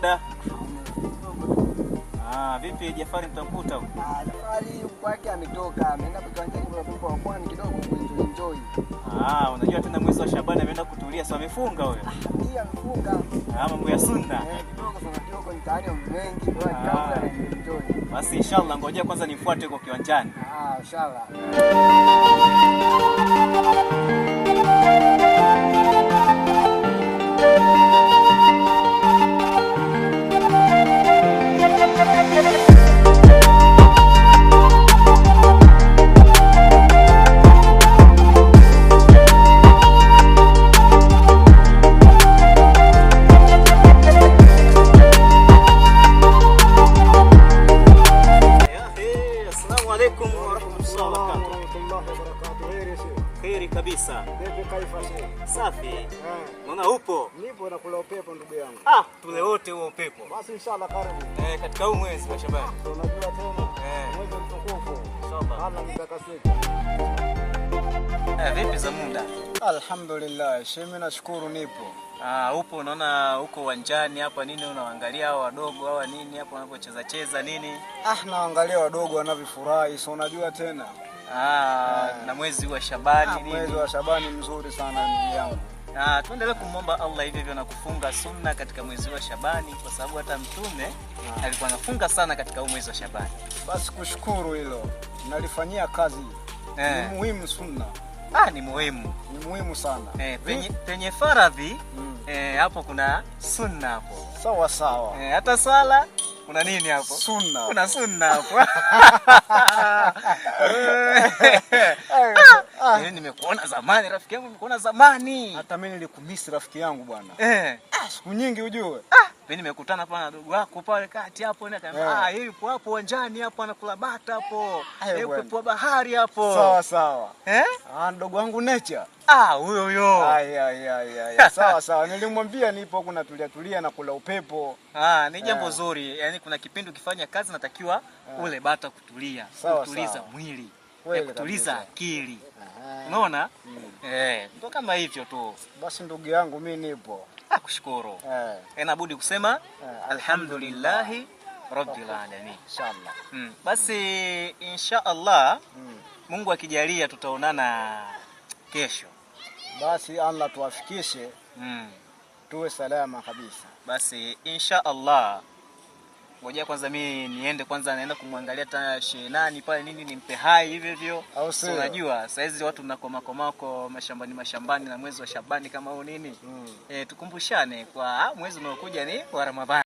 Muda. Ah, vipi Jafari mtamkuta huko? Ah, Jafari kwake ametoka, ameenda kiwanjani kwa upepo wa pwani kidogo kuenjoy enjoy. Ah, unajua tena mwezi wa Shabani ameenda kutulia, so amefunga huyo. Ndiyo amefunga. Ah, mambo ya sunna. Eh, kidogo sana kidogo mtaani mengi, kwa hiyo kaona enjoy. Basi inshallah ngojea kwanza nifuate huko kiwanjani. Ah, inshallah. Assalamu alaikum warahmatullahi wabarakatuh. Kheri kabisa. Safi. Naona upo. Nipo na kula upepo ndugu yangu. Ah, tule wote huo upepo. Basi inshallah karibu. Eh, katika huu mwezi wa Shabani. Unajua tena mwezi mtukufu. Inshallah. Allah mtakasike. Eh, vipi za muda? Alhamdulillah, mimi nashukuru nipo. Ah, upo unaona uko uwanjani hapa nini unaangalia hao wadogo hawa nini hapo wanapocheza cheza nini? Ah, naangalia wadogo wanavyofurahi, si unajua tena. Ah, na mwezi wa Shabani nini? Mwezi wa Shabani mzuri sana ndugu yangu. Ah, tuendelee kumwomba Allah hivyo hivyo na kufunga sunna katika mwezi wa Shabani kwa sababu hata Mtume alikuwa anafunga sana katika huu mwezi wa Shabani. Basi kushukuru hilo. Nalifanyia kazi. Ni muhimu sunna. Ah, ni muhimu. Ni muhimu sana. Penye faradhi hapo kuna sunna hapo. Sawa sawa. Hata swala kuna nini hapo? Sunna. Kuna sunna hapo. Nimekuona zamani rafiki yangu, nimekuona zamani. Hata mimi nilikumisi rafiki yangu bwana. Siku nyingi ujue. Mimi nimekutana pale na dogo wako pale kati hapo na akaniambia, ah, yeye yupo hapo uwanjani hapo anakula bata hapo. Yeye yupo wa bahari hapo. Sawa sawa. Ah, ndogo wangu Nature. Ah, huyo huyo. Ai ai ai ai. Sawa sawa. Nilimwambia nipo huku natulia tulia na kula upepo. Ah, ni jambo zuri. Yaani kuna kipindi ukifanya kazi natakiwa ule bata kutulia, Sawa, kutuliza sawa. mwili, kutuliza akili. Unaona? Ndio kama hivyo tu. Basi ndugu yangu mimi nipo. Ah, kushukuru. Inabudi kusema alhamdulillahi rabbil alamin. Inshallah. Basi inshallah Mungu akijalia tutaonana kesho. Basi Allah tuwafikishe tuwe salama kabisa. Basi inshallah. Ngoja kwanza mimi niende kwanza, naenda kumwangalia hata Shenani pale nini nimpe hai hivyo hivyo. Sio? Unajua saizi watu mnakomakomako mashambani mashambani na mwezi wa Shabani kama huu nini. Tukumbushane kwa mwezi unaokuja ni wa Ramadhani.